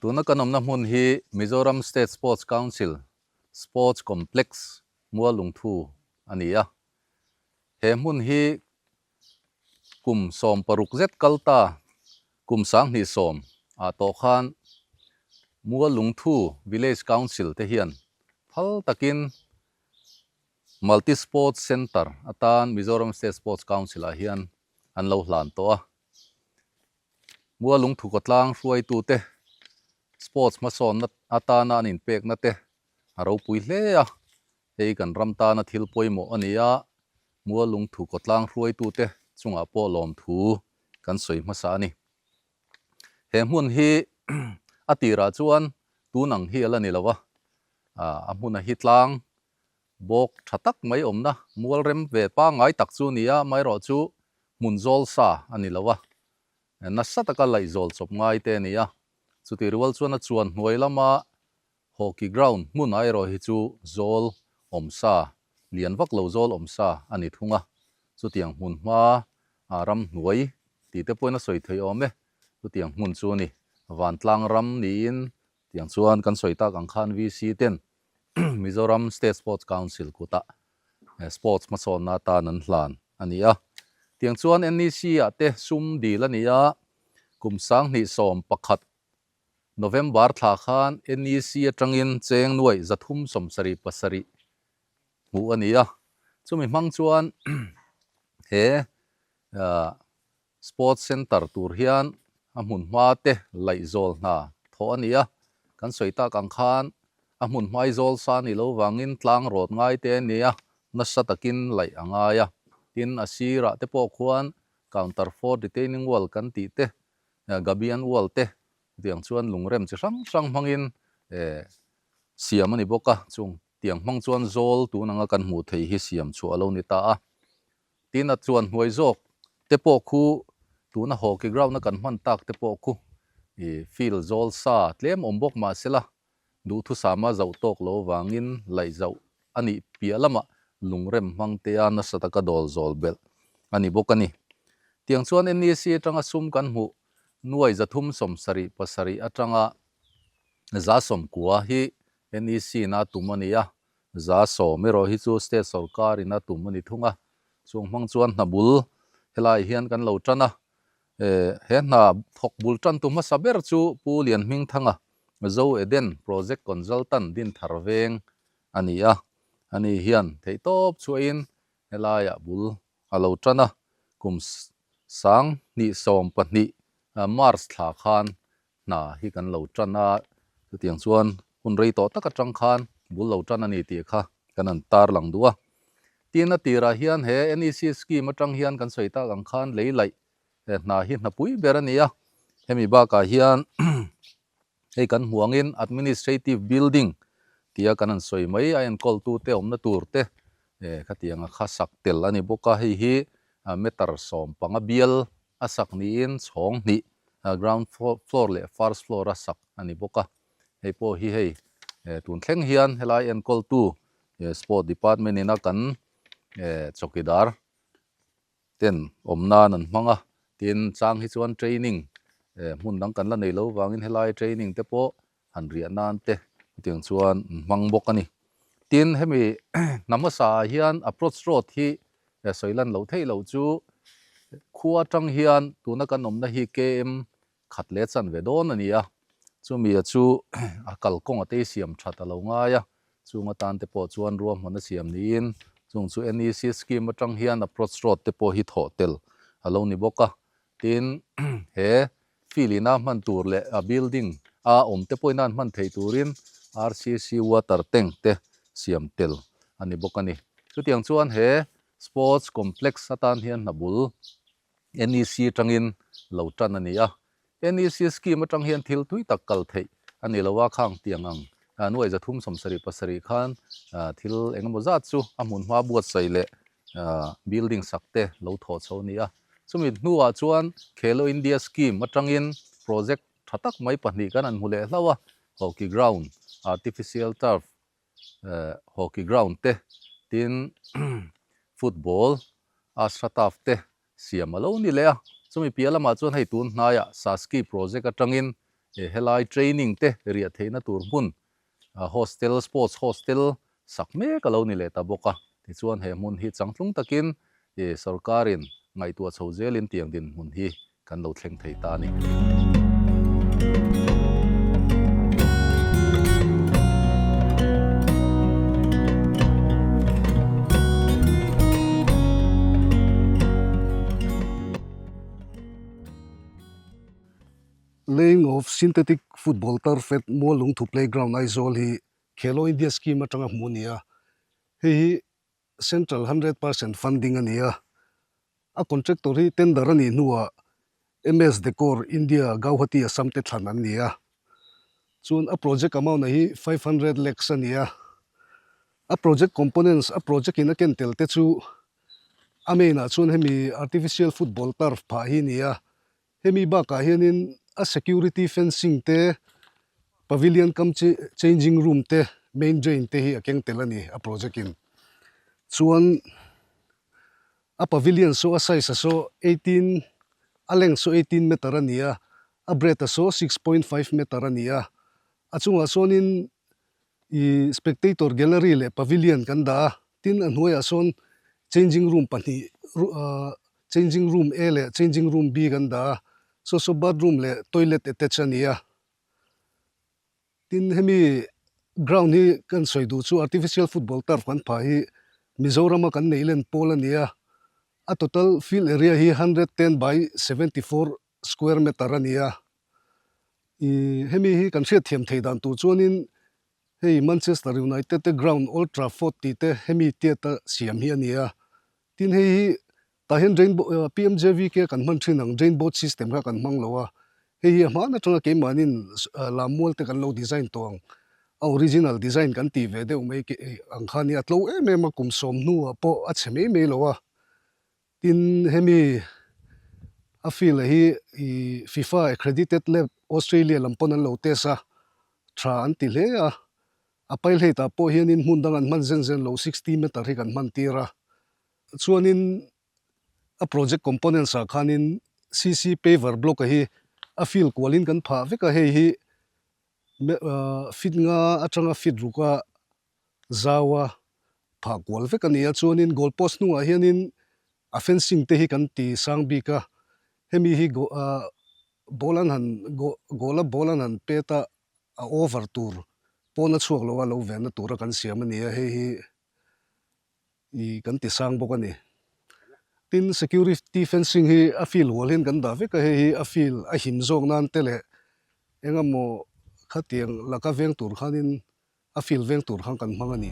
Tuna kan awmna hmun hi Mizoram State Sports Council Sports Complex Muallungthu a ni a. He hmun hi kum 16 zet kal ta kum 2010 ah tawh khan Muallungthu Village Council te hian phal takin Multi Sports Centre atan Mizoram State Sports Council ah hian an lo hlan tawh a. Mualungthu khawtlang hruaitute sports hmasawnna atana an inpekna te a ropui hle a, hei kan ram tana thil pawimawh a ni a, Mualungthu khawtlang hruaitute chungah pawh lawmthu kan sawi hmasa a ni. He hmun hi a tirah chuan tun ang hi a la ni lo a, a hmuna hi tlang bawk tha tak mai awmna mual rem ve pangngai tak chu a ni a, amaherawhchu hmun zawl sa a ni lo a, nasa taka laih zawl chawp ngai te a ni a, chutih rual chuan a chuan hnuai lama hockey ground hmun ah erawh hi chu zawl awm sa, lian vak lo zawl awm sa a ni thung a, chutiang hmun hma ah ram hnuai tih te pawhin a sawi theih awm e, chutiang hmun chu a ni, vantlang ram niin tiang chuan kan sawi tak ang khan VC ten Mizoram State Sports Council kutah sports hmasawnna atan an hlan a ni a. Tiang chuan NEC ah te sum dil a ni a, kum 2011 November thla khan NEC atangin cheng nuaih 377 hmuh a ni a. Chumi hmang chuan he Sports Centre tur hian a hmun hma te laih zawl hna thawh a ni a, kan sawi tak ang khan a hmun hmai zawl sa ni lo vangin tlang rawt ngai te a ni a, nasa takin laih a ngai a. Tin, a sirah te pawh khuan counter fort retaining wall kan tih te, gabion wall te tiang chuan lungrem chi hrang hrang hmangin siam a ni bawk a, chung tiang hmang chuan zawl tun anga kan hmuh theih hi siam chhuah a lo ni ta a. Tin a chuan hnuai zawk te pawh khu tuna hockey ground a kan hman tak te pawh khu ih field zawl sa tlem awm bawk mah sela duhthusama zauh tawk lo vangin laih zauh a nih piah lamah lungrem hmang te a nasa taka dawl zawl belh a ni bawk a ni. Tiang chuan NEC atanga sum kan hmuh nuai 377 atanga 90 hi NEC in a tum a ni a, 100 erawh hi chu state sorkar in a tum a ni thung a, chung hmang chuan hna bul helaiah hian kan lo tan a, he hna thawk bul tantu hmasa ber chu Pu Lianhmingthanga Zo Eden Project Consultant Dinthar Veng a ni a, ani hian theihtawp chhuahin helaiah bul a lo tan a, kum 2012 March thla khan hna hi kan lo tan a, chutiang chuan hun rei tawh tak atang khan bul lo tan a ni tih kha kan han tarlang duh a. Tin, a tirah hian he NEC scheme atang hian kan sawi tak ang khan lei laih hna hi hna pui ber a ni a, hemi bakah hian hei kan hmuh angin administrative building tia kan han sawi mai a enkawltute awmna tur te khatianga kha sak tel a ni bawk a, hei hi meter 15 bial a sak niin chhawng hnih ground floor leh first floor a sak a ni bawk a, hei pawh hi hei tun thleng hian helai enkawltu sport department ina kan chawkidar ten awm nan an hmang a, tin chang hi chuan training hmun dang kan la nei lo vangin helai training te pawh han riah nan te chutiang chuan an hmang bawk a ni. Tin, hemi hna hmasa ah hian approach road hi sawi lan loh theih loh chu khua atang hian tuna kan awmna hi KM khat leh chanve dawn a ni a, chumi a chu a kalkawng a tei siam that a lo ngai a, chung atan te pawh chuan ruahman a siam niin chung chu NEC scheme atang hian approach road te pawh hi thawh tel a lo ni bawk a. Tin, he field ina hman tur leh a building a awm te pawhin a an hman theih turin RCC water tank te siam tel a ni bawk a ni. Chutiang chuan he sports complex atan hian hna bul NEC atangin lo tan a ni a. NEC scheme atang hian thil tui tak kal theih a ni lo a, khang tiang ang nuai 377 khan thil engemaw zat chu a hmun hma buatsaih leh building sak te lo thawh chho a ni a. Chumi hnuah chuan Khelo India Scheme atangin project tha tak mai pahnih kan han hmu leh hlauh a, hockey ground, artificial turf hockey ground te, tin football astra turf te siam a lo ni leh a. Chumi piah lamah chuan hei tun hnaiah Saski project atangin Helai training te riah theihna tur hmun hostel, sports hostel sak mek a lo ni leh ta bawk a. Tichuan he hmun hi changtlung takin sorkarin ngaihtuah chho zelin tiang dinhmun hi kan lo thleng thei ta a ni. Laying of Synthetic Football Turf at Muallungthu Playground Aizawl hi Khelo India Scheme atanga hmuh a ni a, hei hi Central 100% funding a ni a, a contractor hi tender a nih hnuah MS Decor India Gauhati Assam te thlan an ni a, chuan a project amount a hi 500 lakhs a ni a, a project components a project in a ken tel te chu a main ah chuan hemi artificial football turf phah hi a ni a, Hemi bakah hianin a security fencing te, pavilion cum changing room te, main drain te hi a keng tel a ni a project in. Chuan a pavilion saw a size a saw 18, a length saw 18 meter a ni a, a breadth a saw 6.5 meter a ni a. A chungah sawnin Ih spectator gallery leh pavilion kan dah a, tin a hnuaiah sawn changing room pahnih ah changing room A leh changing room B kan dah a, saw saw bathroom leh toilet attach a ni a. Tin hemi ground hi kan sawi duh chu artificial football turf kan phah hi Mizorama kan neih len pawl a ni a, a total field area hi 110 by 74 square meter a ni a. Ih hemi hi kan hriat thiam thei dan tur chuanin hei Manchester United te ground Old Trafford tih te hemi tiata siam hi a ni a. Tin hei hi tah hian drain PMJVK kan hman thin ang drain board system kha kan hmang lo a. Hei hi a hmaan atanga keimahnin lammual te kan lo design tawh ang a original design kan tih ve deuh mai ang kha nia a tlo em em a kum sawm hnuah pawh a chhe mai mai lo a. Tin, hemi a field hi ih FIFA accredited lab Australia lam pawn an lo test a, tha an ti hle a. A pailheit ah pawh hianin hmun dang an hman zen zen lo 60 meter hi kan hman tir a. Chuanin a project components ah khanin CC paver block a hi a field kualin kan phah vek a, hei hi feet nga atanga feet ruk a zau a phah kual vek a ni a chuanin goal post hnungah hianin a fencing te hi kan ti sang bik a hemi hi ah ball an han goal a ball an han pet a a over tur pawn a chhuak lo a lo venna tura kan siam a ni a hei hi ih kan ti sang bawk a ni tin security fencing hi a field hual hian kan dah vek a hei hi a field a him zawk nan te leh engemaw khatiang laka veng tur khanin A field veng tur khan kan hmang a ni.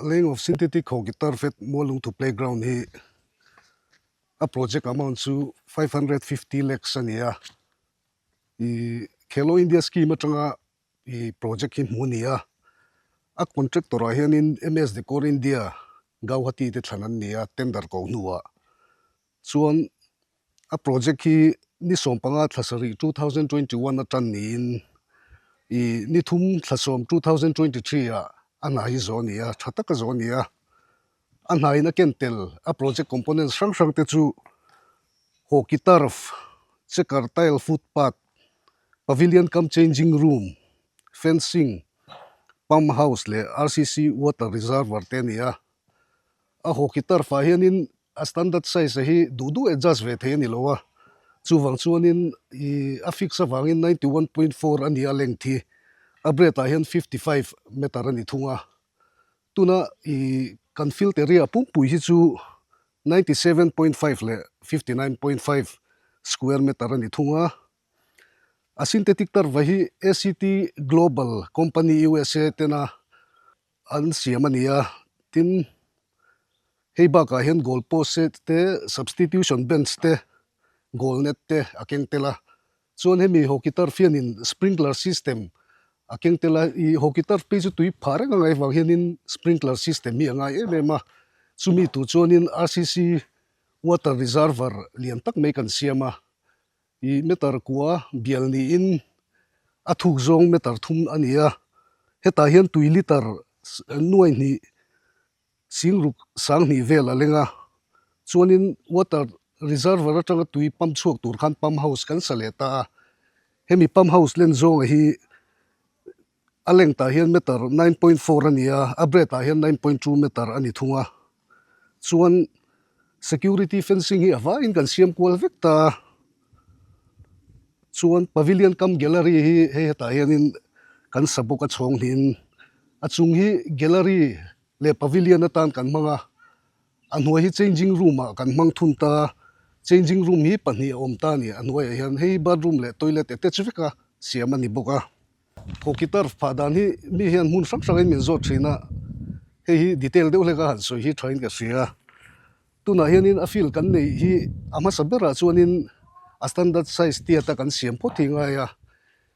Laying of synthetic hockey turf at Muallungthu playground hi A project amount chu 550 lakhs a ni a, ih Khelo India scheme atanga ih project hi hmuh a ni a, a contractor ah hianin MS Decor India Gauhati te thlan an ni a tender ko hnuah chuan a project hi ni sawmpanga thla sarih 2021 atan niin ih ni thum thla sawm 2023 ah a hna hi zawh a ni a, tha taka zawh a ni a. A hnaiin a ken tel a project components hrang hrang te chu hockey turf, checker tile footpath, pavilion cum changing room, fencing, pump house leh RCC water reservoir te a ni a. A hockey turf ah hianin a standard size a hi duh duh adjust ve thei a ni lo a, chuvang chuanin ih a fix avangin 91.4 a ni a length hi a breadth ah hian 55 meter a ni thung a. Tuna ih kan field area pumpui hi chu 97.5 leh 59.5 square meter a ni thung a. A synthetic turf hi ACT Global Company USA tena an siam a ni a, tin hei bakah hian goal post te, substitution bench te, goal net te a keng tel a. Chuan hemi hockey turf hianin sprinkler system a keng tel a, ih hockey turf phei chu tui phah reng a ngaih vang hianin sprinkler system hi a ngai em em a. Chumi tur chuanin RCC water reservoir lian tak mai kan siam a, ih meter kua bial niin a thuk zawng meter thum a ni a, hetah hian tui liter nuai hnih Singruk sanghnih vel a leng a, chuanin water reservoir atanga tui pump chhuak tur khan pump house kan sa leh ta a, hemi pump house len zawnga hi a length ah hian meter 9.4 a ni a, a breadth ah hian 9.2 meter a ni thung a, chuan security fencing hi a vaiin kan siam kual vek ta a, chuan pavilion cum gallery hi hei hetah hianin kan sa bawk a chhawng hnihin a chung hi gallery leh pavilion atan kan hmang a, a hnuai hi changing room ah kan hmang thun ta a, changing room hi pahnih a awm ta a ni, a hnuaiah hian hei bathroom leh toilet attach vek a siam a ni bawk a. Hockey turf phah dan hi mi hian hmun hrang hrangin min zawt thin a, hei hi detail deuh hlek a han sawi hi thain ka hria. Tunah hianin a field kan neih hi a hmasa berah chuanin a standard size tiat a kan siam phawt hi ngai a,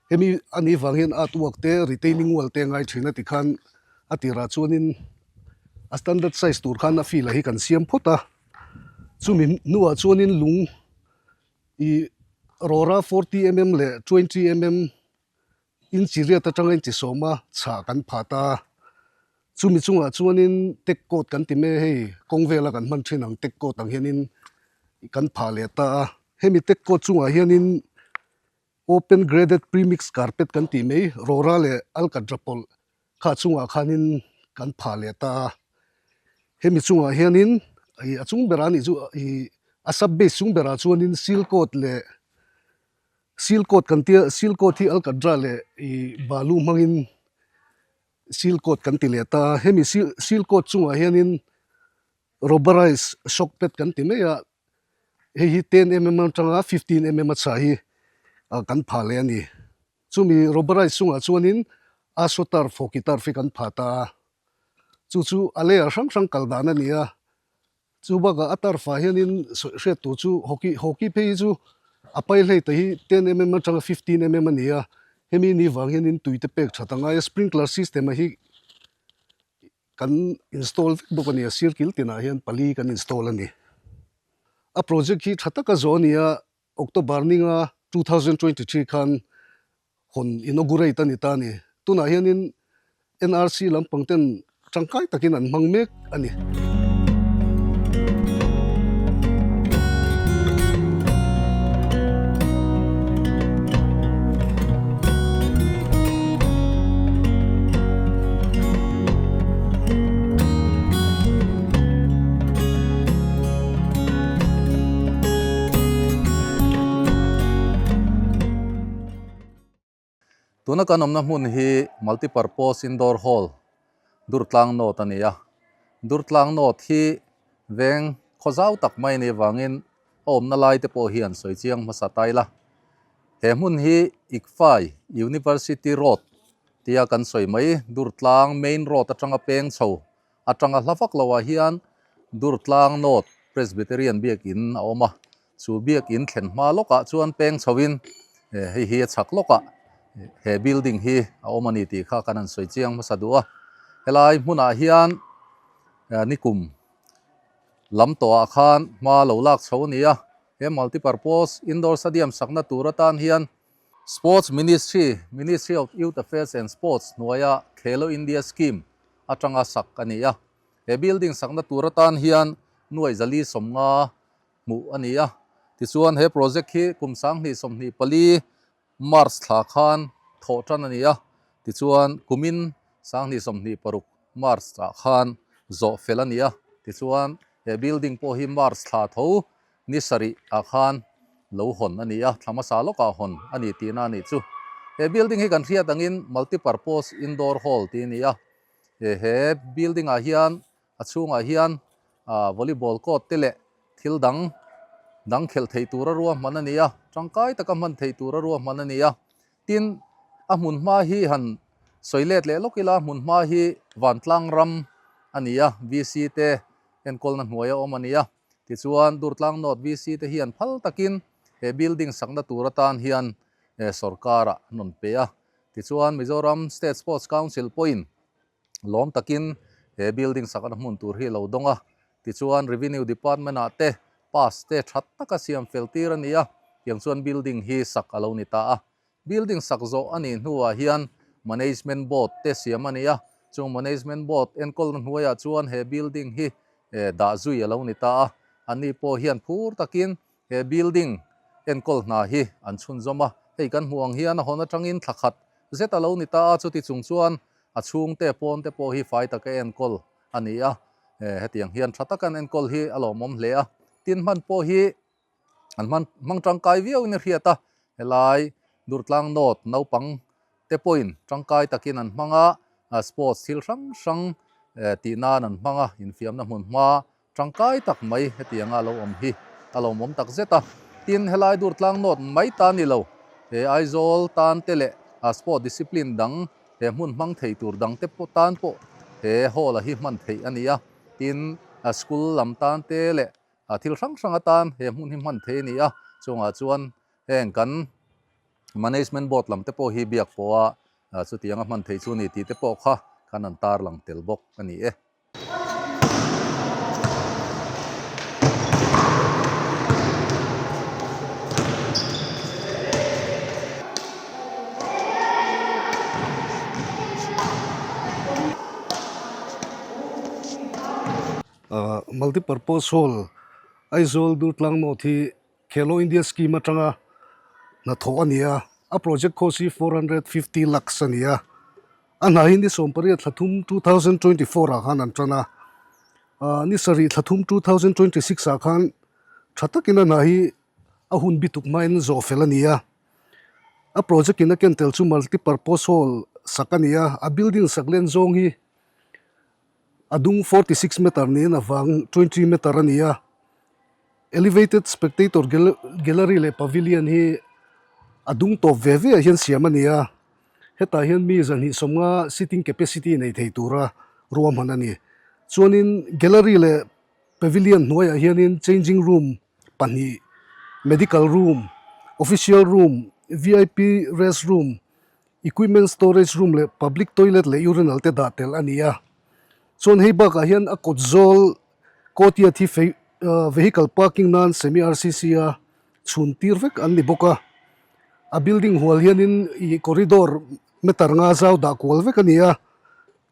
hemi a nih vang hian artwork te retaining wall te a ngai thin a tikhan a tirah chuanin a standard size tur khan a field ah hi kan siam phawt a, chumi hnuah chuanin lung ih rawra 40mm leh 20mm Inchi riat atanga inchi sawma chhah kan phah ta a, chumi chungah chuanin tech coat kan ti mai a hei kawng vela kan hman thin ang tech coat ang hianin kan phah leh ta a, hemi tech coat chungah hianin open graded premix carpet kan tih mai rawra leh alkatra pawlh kha chungah khanin kan phah leh ta a, hemi chungah hianin ih a chung berah a nih chu ih a sub base chung berah chuanin seal coat leh Seal coat kan tia seal coat hi alkadra leh ih balu hmangin seal coat kan ti leh ta a hemi seal seal coat chungah hianin rubberized shock pad kan ti mai a hei hi 10mm atanga 15mm a chhah hi ah kan phah leh a ni chumi rubberized chungah chuanin astroturf hockey turf hi kan phah ta a chu chu a layer hrang hrang kal dan a ni a. Chu bakah a turf-ah hianin sawi hriat tur chu hockey hockey phei hi chu a pai hlei te hi 10mm atanga 15mm a ni a, hemi ni vang hianin tui te pek that a ngai a, sprinkler system a hi kan install vek bawk a ni a, sir kil tinah hian pali kan install a ni. A project hi tha taka zawh a ni a, October ninga 2023 khan hawn inaugurate a ni ta a ni. Tunah hianin NRC lampang ten tangkai takin an hmang mek a ni. Tuna kan awmna hmun hi Multipurpose Indoor Hall Durtlang North a ni a, Durtlang North hi veng khawzau tak mai anih avangin a awmna lai te pawh hi an sawi chiang hmasa ta ila. He hmun hi ICFAI University Road tia kan sawi mai Durtlang Main Road atanga peng chho atanga hla vak loah hian Durtlang North Presbyterian Biakin a awm a, chu biakin thlen hma lawkah chuan peng chhoin hei hi a chhak lawkah he building hi a awm a ni tih kha kan han sawi chiang hmasa duh a, helai hmunah hian nikum lam tawhah khan hma lo lak chho a ni a, he multipurpose indoor stadium sakna tur atan hian Sports Ministry, Ministry of Youth Affairs and Sports hnuaia Khelo India Scheme atanga sak a ni a. He building sakna tur atan hian nuai zali sawmnga hmuh a ni a. Tichuan he project hi kum 2024 March thla khan thawh tan a ni a. Tichuan kumin 2026 March ah khan zawh fel a ni a. Tichuan he building pawh hi March thla tho Ni sarih ah khan lo hawn a ni a, thla hmasa lawkah hawn a ni tihna a nih chu. He building hi kan hriat angin multipurpose indoor hall tih a ni a, he building ah hian a chhungah hian volleyball court te leh thil dang dang khelh theih tura ruahman a ni a, tangkai taka hman theih tura ruahman a ni a. Tin, a hmun hma hi han sawi let leh lawk ila, hmun hma hi Vantlang ram a ni a, VC te enkawlna hnuaia awm a ni a. Tichuan, Durtlang North VC te hian phal takin he building sakna tur atan hian sorkarah an rawn pe a. Tichuan, Mizoram State Sports Council pawhin lawm takin he building sakna hmun tur hi lo dawng a. Tichuan Revenue Department ah te pass te tha taka siam fel tir a ni a, tiang chuan building hi sak a lo ni ta a. Building sak zawh a nih hnuah hian Management Board te siam a ni a, chung Management Board enkawlna hnuaiah chuan he building hi dah zui a lo ni ta a. Anni pawh hian phur takin he building enkawl hna hi an chhunzawm a, hei kan hmuh ang hian a hawn atangin thla khat zet a lo ni ta a, chuti chung chuan a chhungte pawnte pawh hi fai taka enkawl a ni a, hetiang hian tha taka an enkawl hi a lawmawm hle a, tin hman pawh hi an hman hmang tangkai viauin a hriat a, helai Durtlang North naupang te pawhin tangkai takin an hmang a, sports thil hrang hrang tih nan an hmang a, infiamna hmun hma tangkai tak mai hetianga lo awm hi a lawmawm tak zet a, tin helai Durtlang North mai ta ni lo, he Aizawl tan te leh sport discipline dang he hmun hmang thei tur dang te pawh tan pawh he hall a hi hman theih a ni a, tin school lam tan te leh thil hrang hrang atan he hmun hi hman theih a ni a, chungah chuan heng kan management board lam te pawh hi biak pawha chutianga hman theih chu a ni tih te pawh kha kan an tarlang tel bawk a ni e. Multipurpose Hall, Aizawl Durtlang North hi Khelo India Scheme atanga hnathawh a ni a, a project cost hi 450 lakhs a ni a. A hna hi ni 18 thla thum 2024 ah khan an tan a, ni sarih thla thum 2026 ah khan tha takin a hna hi a hun bituk hmain zawh fel a ni a. A project in a ken tel chu multipurpose hall sak a ni a, a building sak len zawng hi a dung 46 meter niin a vang 20 meter a ni a. Elevated Spectator Gallery leh Pavilion hi a dung tawp ve ve ah hian siam a ni a, hetah hian mi zahnih sawmnga sitting capacity nei thei tura ruahman a ni. Chuanin Gallery leh Pavilion hnuaiah hianin changing room pahnih, medical room, official room, vip rest room, equipment storage room leh public toilet leh urinal te dah tel a ni a. Chuan hei bakah hian a kawt zawl Courtyard hi vehicle parking nan semi RCC a chhun tir vek an ni bawk a, a building hual hianin ih corridor meter nga zau dah kual vek a ni a,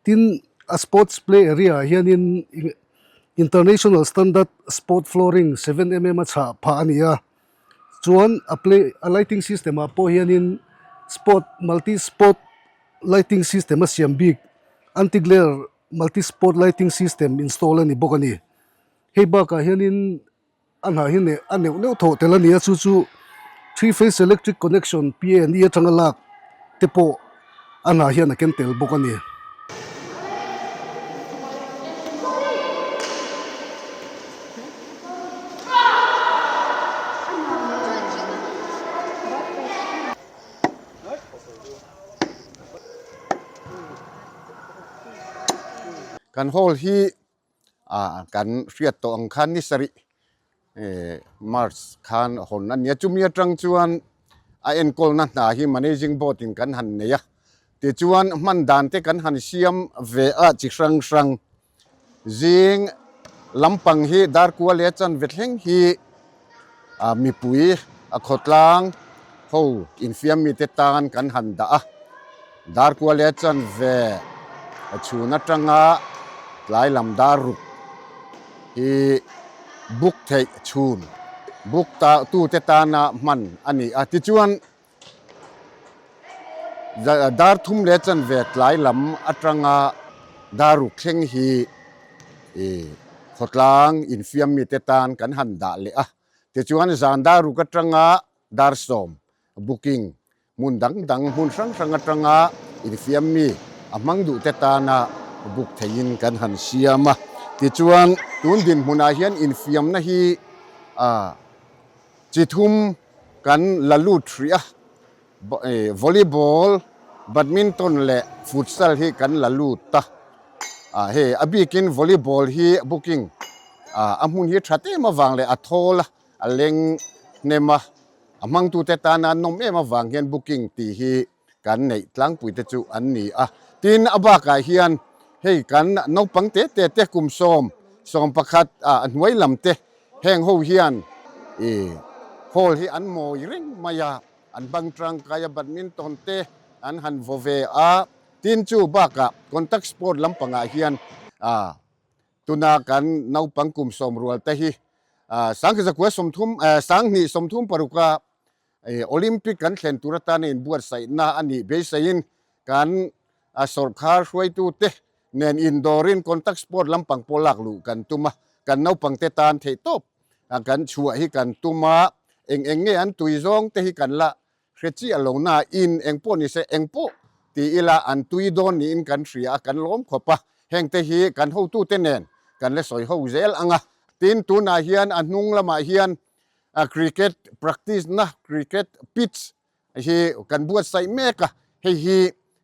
tin a sports play area ah hianin international standard sport flooring 7mm a chhah phah a ni a, chuan a play a lighting system ah pawh hianin sport multi sport lighting system a siam bik anti glare Multi sport lighting system install a ni bawk a ni. Hei bakah hianin a hnah hi neh a neuh neuh thawh tel a ni a, chu chu three phase electric connection PANE atanga lak te pawh a hnah hian a ken tel bawk a ni. Kan hall hi ah kan hriat tawh ang khan ni sarih eh March khan a hawn a nia chumi atang chuan a enkawlna hna hi managing board in kan han nei a tichuan hman dan te kan han siam ve a chi hrang hrang Zing lampang hi Darkua leh chanve thleng hi mipui a khawtlang ho infiam mite tan kan han dah a. Darkua leh chanve chhun atanga tlai lam dar ruk hi book theih chhun book tute tana hman a ni a. Tichuan Dar thum leh chanve tlai lam atanga dar ruk thleng hi khawtlang infiam mite tan kan han dah leh a, tichuan zan dar ruk atanga dar sawm booking hmun dang dang hmun hrang hrang atanga infiam mi a hmang duh te tana book theihin kan han siam a, tichuan tun dinhmunah hian infiamna hi chi thum Kan la lut hrih a, volleyball, badminton leh futsal hi kan la lut a, hei a bikin volleyball hi booking a hmun hi tha em avang leh a thawl a, a leng hnem a, a hmangtute tana nawm em avang hian booking tih hi kan neih tlangpui te chu an ni a. Tin, a bakah hian hei kan naupang te te te kum sawm, 11 a hnuai lam te heng ho hian ih hall hi an mawi reng mai a, an bang tangkai a badminton te an han vaw ve a, tin chu bakah contact sport lampangah hian ah tuna kan naupang kum sawm rual te hi ah sangkizakua sawmthum eh sanghnih sawmthum paruka Olympic kan thlen tur atana inbuatsaihna a nih beiseiin kan sawrkhar hruaitute nen indawrin contact sport lampang pawh lak luh kan tum a, kan naupangte tan theihtawp kan chhuah hi kan tum a, eng eng nge an tui zawng te hi kan la hre chiah lo na in eng pawh ni se eng pawh ti ila an tui dawn niin kan hria a, kan lawm khawp a, hengte hi kan hotute nen kan la sawi ho zel ang a, tin tunah hian a hnung lamah hian a cricket practice na cricket pitch hi kan buatsaih mek a, hei hi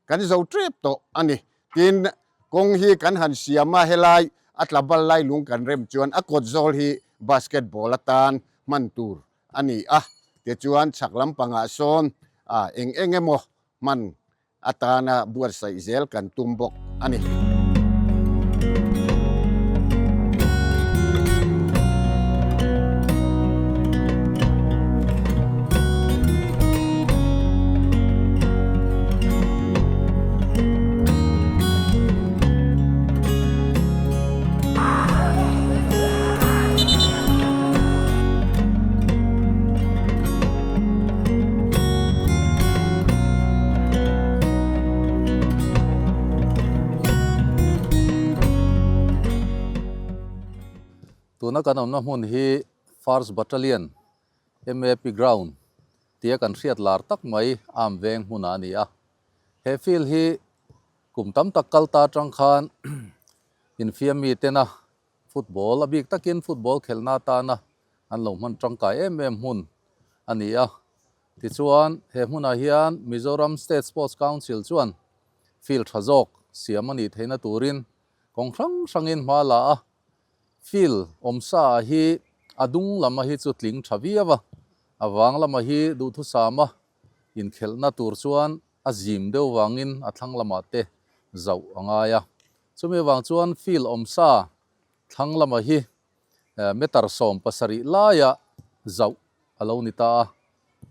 kan zo tep tawh a ni. Tin, kawng hi kan han siam a, helai a tla bal lai lung kan rem chuan a kawt zawl hi basketball atan hman tur a ni a, tichuan chhak lampangah sawn eng eng emaw hman atana buatsaih zel kan tum bawk a ni. Tuna kan awmna hmun hi First Battalion MAP Ground tia kan hriat lar tak mai Arm Veng hmunah a ni a. He field hi kum tam tak kal ta atang khan infiam mi tena Football, a bik takin football khelhna atana an lo hman tangkai em em hmun a ni a. Tichuan, he hmunah hian Mizoram State Sports Council chuan field tha zawk siam a nih theihna turin kawng hrang hrangin hma la a. Field awmsa ah hi a dung lama hi chu tling tha viau a, a vang lama hi duhthusama inkhelhna tur chuan a zim deuh vangin a thlang lamah te zauh a ngai a. Chumi avang chuan field awmsa thlang lamah hi meter 17 laia zauh a lo ni ta a.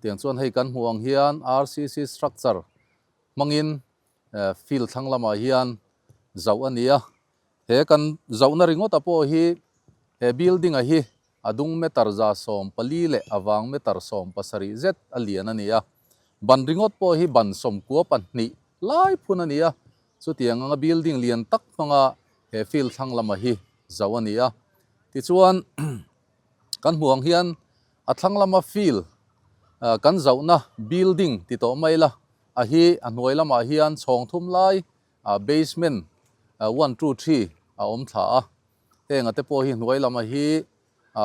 Tiang chuan hei kan hmuh ang hian RCC structure hmangin field thlang lamah hian zauh a ni a. He kan zauhna ringawta pawh hi he building-a hi a dung meter 140 leh a vang meter 17 zet a lian a ni a. Ban ringawt pawh hi ban 92 lai phun a ni a. Chutiang anga building lian tak hmanga he field thlang lama hi zauh a ni a. Tichuan kan hmuh ang hian a thlang lama field kan zauhna building ti tawh mai la a hi a hnuai lamah hian chhawng thum lai basement one two three a awm thla a. Heng a te pawh hi hnuai lama hi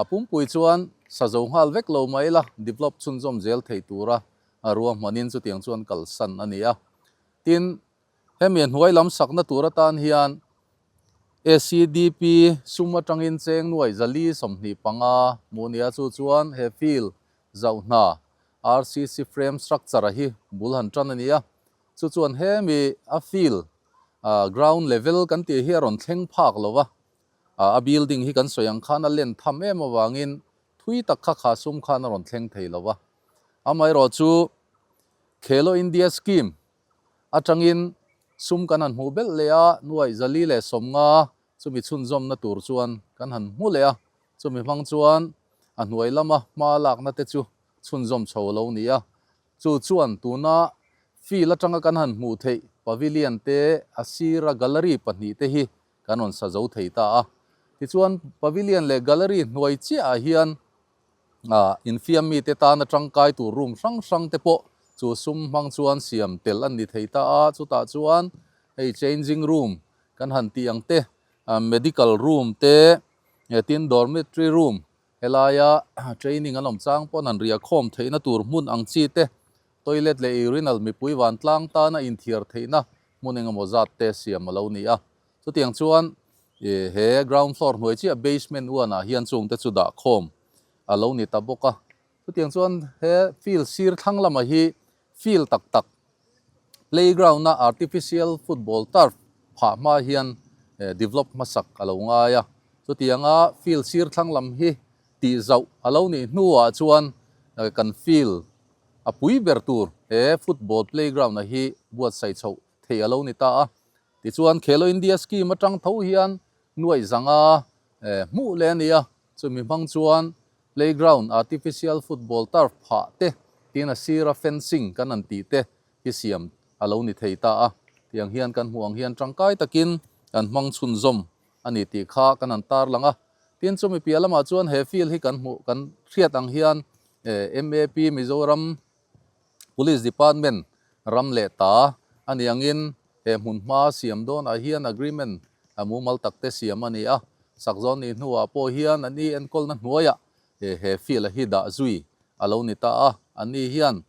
pumpui chuan sa zo nghal vek lo mai la develop chhunzawm zel thei tura ruahmanin chutiang chuan kalsan a ni a. Tin, hemi a hnuai lam sakna tur atan hian ACDP sum atangin cheng nuai 425 hmuh nia chu chuan he field zauh hna RCC frame structure a hi bul han tan a ni a. Chu chuan hemi a field ground level kan tih hi a rawn thleng phak lo va, a building hi kan sawi ang khan a len tham em avangin thui tak kha kha sum khan a rawn thleng thei lo va. Amaherawhchu Khelo India Scheme atangin sum kan han hmuh belh leh a, nuaih 450 chumi chhunzawmna tur chuan kan han hmu leh a, chumi hmang chuan a hnuai lama hma lakna te chu chhunzawm chho a lo ni a. Chu chuan tuna field atanga kan han hmuh theih pavilion te, a sira gallery pahnih te hi kan rawn sa zo thei ta a. Tichuan pavilion leh gallery hnuai chiahah hian Infiam mite tana tangkai tur room hrang hrang te pawh chu sum hmang chuan siam tel an ni thei ta a, chutah chuan hei changing room kan han tih ang te, medical room te, tin dormitory room helaia training an awm chang pawn han riah khawm theihna tur hmun ang chi te, toilet leh urinal mipui vantlang tana inthiar theihna hmun engemaw zat te siam a lo ni a. Chutiang chuan he ground floor hnuai chiah basement one ah hian chungte chu dah khawm a lo ni ta bawk a. Chutiang chuan he field sir thlang lamah hi field tak tak playground a artificial football turf phah hma hian develop hmasak a lo ngai a. Chutianga field sir thlang lam hi tih zauh a lo nih hnuah chuan kan field a pui ber tur he football playground a hi buatsaih chhoh theih a lo ni ta a. Tichuan Khelo India scheme atang tho hian nuaih zanga hmuh leh a ni a, chumi hmang chuan playground artificial football turf phah te tin a sira fencing kan han tih te hi siam a lo ni thei ta a. Tiang hian kan hmuh ang hian tangkai takin kan hmang chhunzawm a ni tih kha kan han tarlang a. Tin chumi piah lamah chuan he field hi kan hmuh kan hriat ang hian MAP Mizoram Police Department ram leh ta a ni angin he hmun hma siam dawnah hian agreement a mumal tak te siam a ni a. Sak zawn nih hnuah pawh hian an i enkawlna hnuaiah he field a hi dah zui a lo ni ta a. Anni hian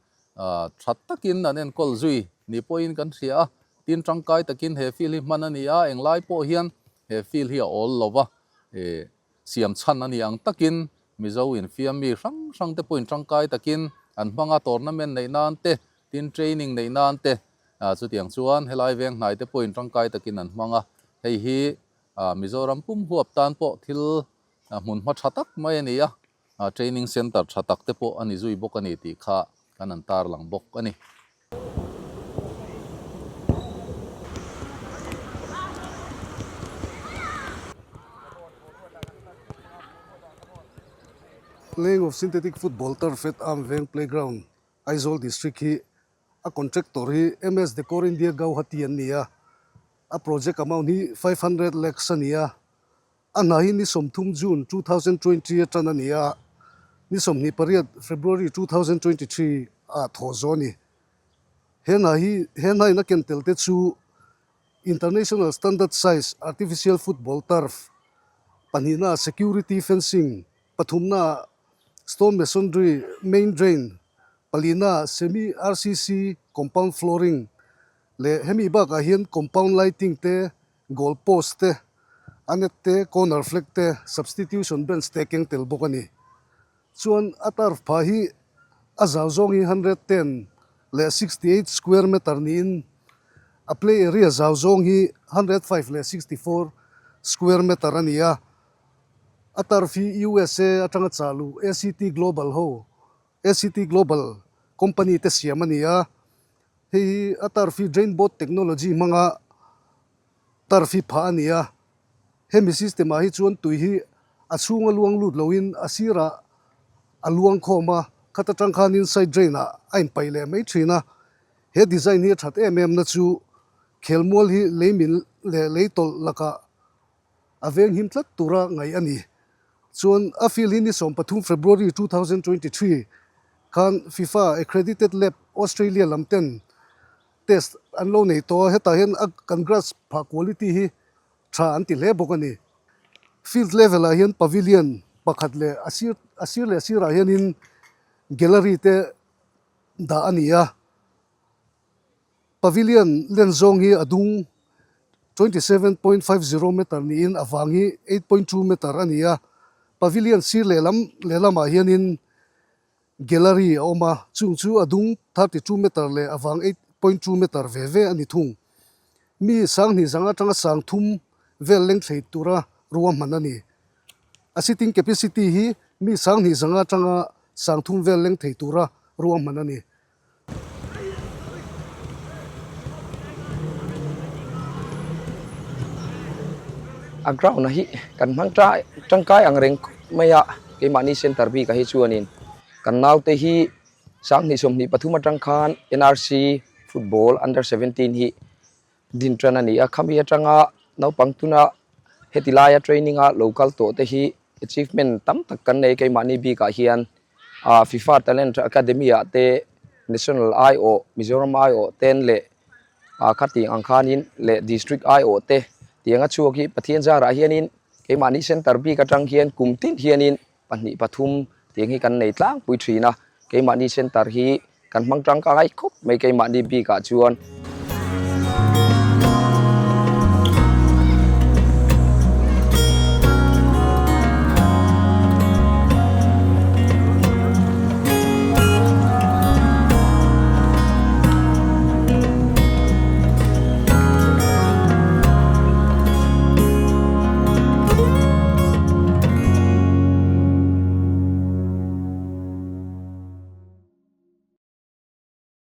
tha takin an enkawl zui ni pawhin kan hria a. Tin tangkai takin he field hi hman a ni a, englai pawh hian he field hi a awl lo va. Siam chhan a ni ang takin Mizo infiam mi hrang hrang te pawhin tangkai takin an hmang a, tournament neih nan te, tin training neih nan te, chutiang chuan helai veng hnai te pawhin tangkai takin an hmang a. Hei hi Mizoram pum huap tan pawh thil hmunhma tha tak mai a ni a, training centre tha tak te pawh a ni zui bawk a ni tih kha kan han tarlang bawk a ni. Laying of synthetic football turf at Arm Veng Playground, Aizawl District hi a contractor hi MS Decor India Gauhati an ni a, a project amount hi 500 lakhs a ni a. A hna hi ni 30 June 2020 atan a ni a, ni 28 February 2023 ah thawh zawh a ni. He hna hi he hna in a ken tel te chu International Standard Size Artificial Football Turf, pahnihna ah Security Fencing, pathumna ah Stone Masonry Main Drain, palina ah Semi RCC Compound Flooring leh hemi bakah hian Compound Lighting te Goal post te, a net te, corner flag te, substitution bench te keng tel bawk a ni. Chuan a turf phah hi a zau zawng hi 110 leh 68 square meter niin a play area zau zawng hi 105 leh 64 square meter a ni a. A turf hi USA atanga chah luh ACT Global ho, ACT Global company te siam a ni a. Hei hi a turf hi drain board technology hmanga turf hi phah a ni a, hemi system ah hi chuan tui hi a chhunga luang lut loin a sirah a luang khawm a, khat atang khanin side drain ah a inpaih leh mai thin a, he design hi a that em em na chu khelmual hi lei min leh lei tawlh lakah a venghim tlat tura ngaih a ni. Chuan a field hi ni 13 February 2023 khan FIFA accredited lab Australia lam ten test an lo nei tawh a, hetah hian a kan grass phah quality hi tha an ti hle bawk a ni. Field level ah hian pavilion pakhat leh a sir a sir leh sirah hianin gallery te dah a ni a. Pavilion len zawng hi a dung 27.50 meter niin a vang hi 8.2 meter a ni a, pavilion sir lehlam lehlamah hianin gallery a awm a, chung chu a dung 32 meter leh a vang 8.2 meter ve ve a ni thung. Mi sanghnih zang atanga sang thum vel leng thlei tura ruahman a ni. A sitting capacity hi mi sanghnih zang atanga sang thum vel leng thei tura ruahman a ni. A ground hi kan hmang tangkai ang reng khawp mai a, keimahni center bikah hi chuanin kan naute hi 2023 atang khan NRC football under 17 hi din tan a ni a, khami atanga naupang tuna heti laia training a lo kal tawh te hi achievement tam tak kan nei keimahni bikah hian ah FIFA talent academy ah te national aiawh Mizoram aiawh ten leh ah khatih ang khanin leh district aiawh te tiang a chhuak hi Pathian zarah hianin keimahni center bik atang hian kum tin hianin pahnih pathum tiang hi kan nei tlangpui thin a keimahni center hi kan hmang tangkai khawp mai keimahni bikah chuan.